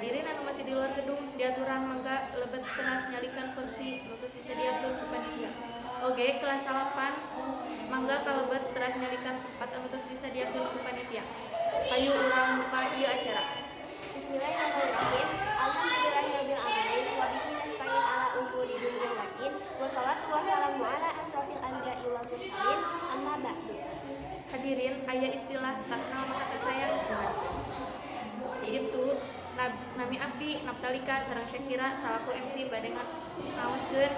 Hadirin anu masih di luar gedung diaturan mangga lebet teras nyalikan kursi nu tos disadiakeun ku panitia. Oge kelas 8 mangga kalebet teras nyalikan tempat anu tos disadiakeun ku panitia. Hayu urang muka ieu acara. Bismillahirrahmanirrahim. Alhamdulillahirabbil alamin wa bihi nasta'in ala umuri dunya waddin. Wassalatu wassalamu ala asrofil anbiya'i wal mursalin. Amma ba'du. Hadirin, aya istilah "tak kenal maka tak sayang" cenah. Kitu nami abdi Naftalika sareng Syakira salaku MC bade ngaoskeun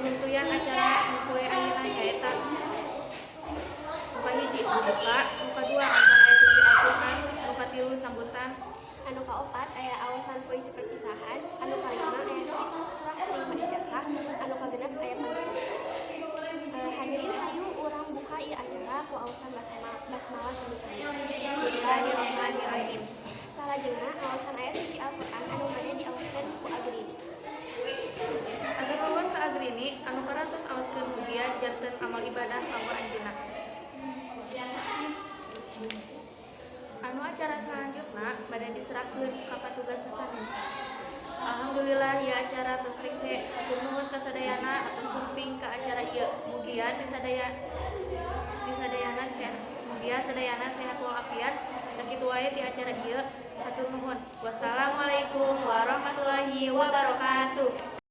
runtuyan acara nu poe ayeuna, nyaeta nu kahiji buka, nu kadua awasan ayat suci Al-Qur'an, nu katilu sambutan, Anu kaopat aya awasan puisi perpisahan, anu kalima aya serah terima ijazah, anu kagenep aya panutup. Hadirin, hayu urang buka ieu acara ku awasan basmalah sami-sami. Bismillahirrahmanirrahim. Salajengna awasan ayat suci Al-Qur'an anu bade diawaskeun ku Agrini. Hatur nuhun ka Agrini anu parantos awaskeun, mugia janten amal ibadah kanggo anjeunna. Anu acara salanjutna bade diserahkeun ka patugas nu sanes. Alhamdulillah, ieu acara tos rengse. Hatur nuhun ka sadayana tos sumping ka acara ieu. Mugia ti sadaya ti sadayana sehat, mugia sadayana sehat walafiat. Sakitu wae ti acara ieu. Hatur nuhun. Wassalamualaikum warahmatullahi wabarakatuh.